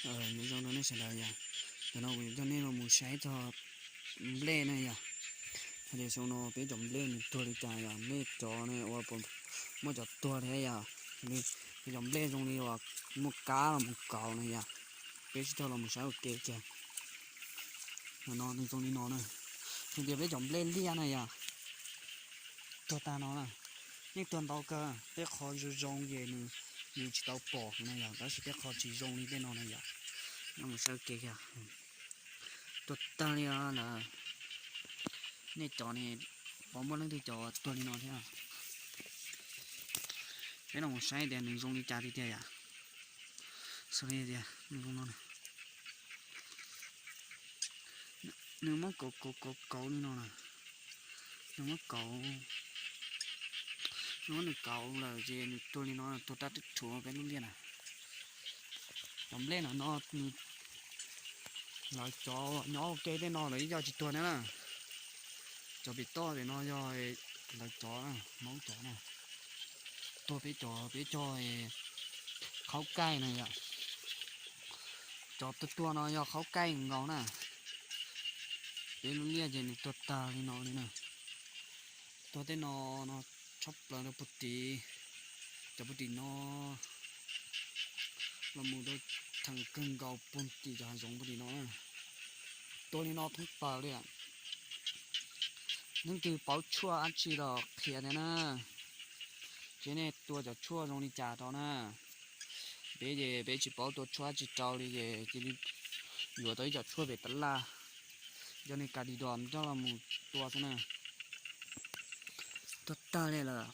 Nyob zoo rau nej sawv daws yom. Tam no kuv yuav coj nej los mus saib txog nplej na yom. Hais tias xyoo no peb cov nplej nws tuag li cas yom, nej cov ne uas puas muaj cov tuag thiab yom. Peb cov nplej zoo li uas muaj kab los mus kauv na yom. Peb sib coj los mus saib ua ke kiag. No nws zoo li no na. Hais tias peb cov nplej liaj na yom, tuag tag no na. Yeej tuag ntau kawg, tej qho zoo zoo ces nws, nws tsis tau pom na yom, tab sis tej qho tsis zoo li tej no na yom. Mus saib ua ke kiag. Tuag tag li lawm. Nej cov ne, puas muaj leej twg cov tuag li no thiab? Peb los mus saib tias nws zoo li cas tiag tiag yom. Xws li tias nws zoo no, nws muab kauv kauv kauv kauv li no na. Nws muab kauv, nws muab nws kauv lawm ces nws tuag li no, tuag dab twb rhuv peb lub liaj na. Cov nplej no no nws, lawv cov nyob ua ke tej no lawv ib co tsis tuag thiab na. Cov pem toj pem no yog lawv cov na, Hmoob cov na. Tuag peb cov, peb cov khaub kaij na yom. Cov tuag tuag no yog khaub kaij nkaus na. Peb lub liaj ces nws tuag tag li no li na. Tuag tej no, no tshaj plaws rau puag tim, cov puag tim no los mus rau theem kawg nkaus puag tim cov hav zoov puag tim no na. Tuag li no thoob plaws li. Leej twg paub tshuaj dab tsi los qhia thiab na. Ces nej tua cov tshuaj zoo li cas rau na. Peb ces peb tsis paub tua tshuaj dab tsi rau li ces cia li yuav tau ib co tshuaj pem tab laj, yog nws ka di dos coj los mus tua xwb na. Tuag tag li lawm.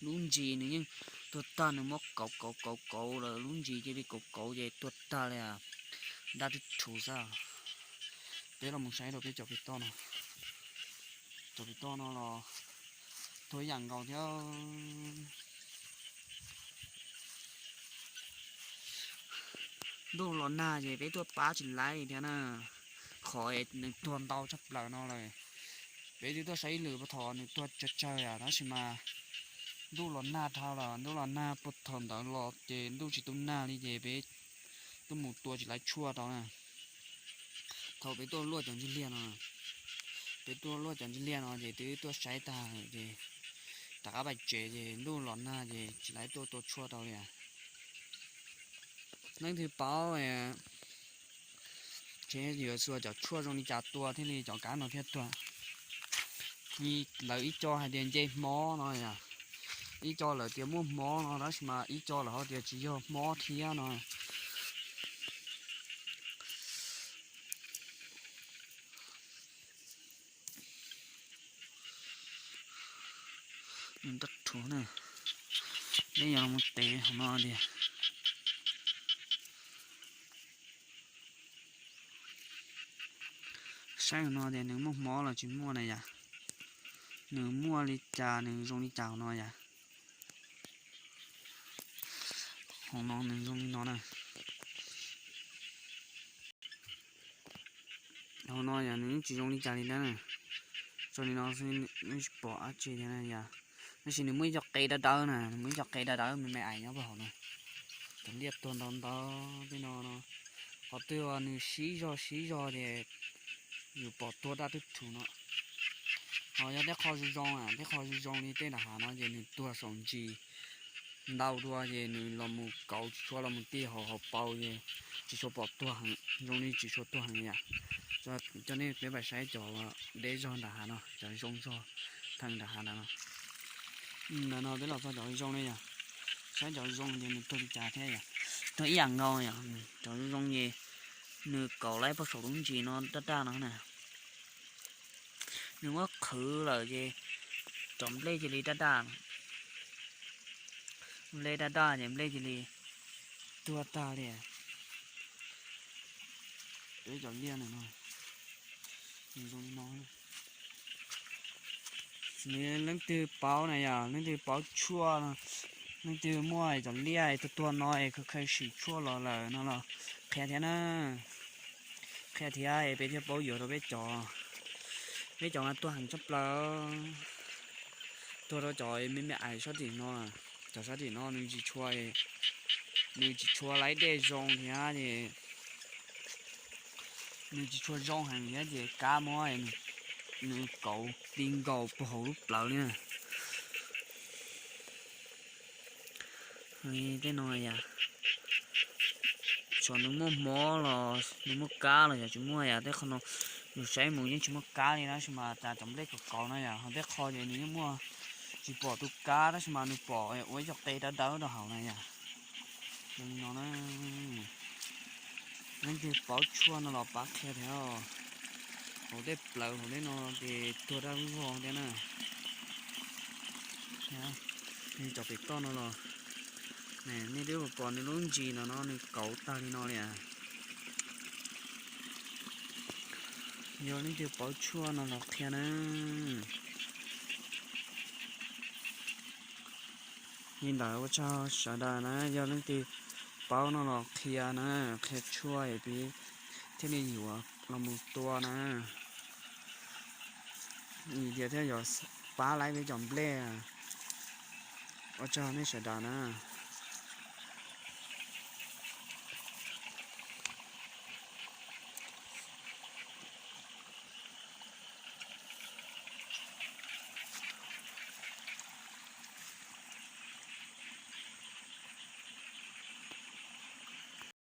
Lub ntsis nws yeej tuag tag, nws muab kauv kauv kauv kauv lawm, lub ntsis cia li kauv kauv ces tuag tag li. Dab twb rhuv xwb. Peb los mus saib rau peb cov pem toj no. Cov pem toj no los tuag ib yam nkaus thiab. Ntuj los nag ces peb tuaj pab tsis laib li thiab na, qhov nws tuag ntau tshaj plaws no lawm. Peb twb tuaj saib ib lwm puag thaum nws tuag tsawg tsawg yom, tab sis mas ntuj los nag dhau lawm, ntuj los nag puag thaum ntawd los ces ntuj tsis tu nag li ces peb tuaj mus tua tsis laib tshuaj rau na. Thaum peb tuaj luaj cov ntsig liaj no, peb tuaj luaj cov ntsig liaj no ces twb tuaj saib tag ces rov qab pais tsev ces ntuj los nag ces tsis laib tuaj tua tshuaj rau li. Leej twg paub ces yuav xuas cov tshuaj zoo li cas tua thiaj li cov kab no thiaj tuag. Lawv ib co hais tias nce hmob no yom, ib co lawv tias muaj hmob no, tab sis mas ib co lawv ho tias tsis yog hmob thiab no. Nws dab rhuv na, peb yuav los tev hauv no tias. Saib hauv no tias nws muaj hmob los tsis muaj na yom. Nws muaj li cas, nws zoo li cas hauv no yom. Hauv no nws zoo li no na. Hauv no yog nws tsis zoo li cas li na. Zoo li no xwb, nws tsis pom dab tsi thiab na yom. Tab sis nws muaj ib co qe dawb dawb na, nws muaj ib co qe dawb dawb me me ais nyob puag hauv na. Cov liaj tuag ntau ntau tej no no, qhov twg uas nws sib zog sib zog ces yus pom tuag dab twb rhuv no. Ho yog tej qho zoo zoo, tej qho zoo zoo li tej nram hav no ces nws tuag saum ntsis ntau dua ces nws los mus kauv tsis tshua los mus ti hauv hauv paus ces tsis tshua pom tuag heev, zoo li tsis tshua tuag heev yom. Coj nej peb pais saib cov deb zog nram hav no, cov zoo zog theem nram hav ntawd no. Ntawm no peb los txog cov zoo ne yom. Saib cov zoo ces nws tuag li cas thiab yom. Tuag ib yam nkaus yom. Cov zoo zoo ces nws kauv laib puag saum lub ntsis no daj daj no na. Nws muab qhwv lawm ces cov nplej cia li daj daj. Nplej daj daj ces nplej cia li tuag tag li. Peb cov liaj no, nws zoo li no. Leej twg paub na yom, leej twg paub tshuaj, leej twg muaj cov liaj tuag tuag no es khaws khaws sim tshuaj los lawm no los qhia thiab na. Qhia thiab es peb thiaj paub yuav rau peb cov. Peb cov mas tuag heev tshaj plaws. Tuag rau cov me me ais sab tim no, cov sab tim no nws tsis tshua nws tsis tshua laib dej zoo thiab ces, nws tsis tshua zoo heev thiab ces kab muab nws kauv ti nkaus puag hauv lub plawv li na. Tej no yom, tsuas nws muaj hmob los nws muaj kab los yog tsis muaj yom, tej qho no yus saib mus yeej tsis muaj kab li na, tab sis mas tas cov nplej kauv kauv no yom, ho tej qho ces nws yeej muaj, tsis pom tus kab tab sis mas nws pom ua ib co qe dawb dawb rau hauv na yom. Zoo li no na, leej twg paub tshuaj no los pab qhia thiab. Hauv tej plawv hauv tej no ces tuag daj vog thiab na. Nws cov pem toj no los, nej twb pom nws lub ntsis no no nws kauv tag li no li. Yog leej twg paub tshuaj no los qhia na. Li ntawd ua tsaug sawv daws na, yog leej twg paub no los qhia na, qhia tshuaj es peb thiaj li yuav los mus tua na. Tias thiaj yuav pab laib peb cov nplej. Ua tsaug nej sawv daws na.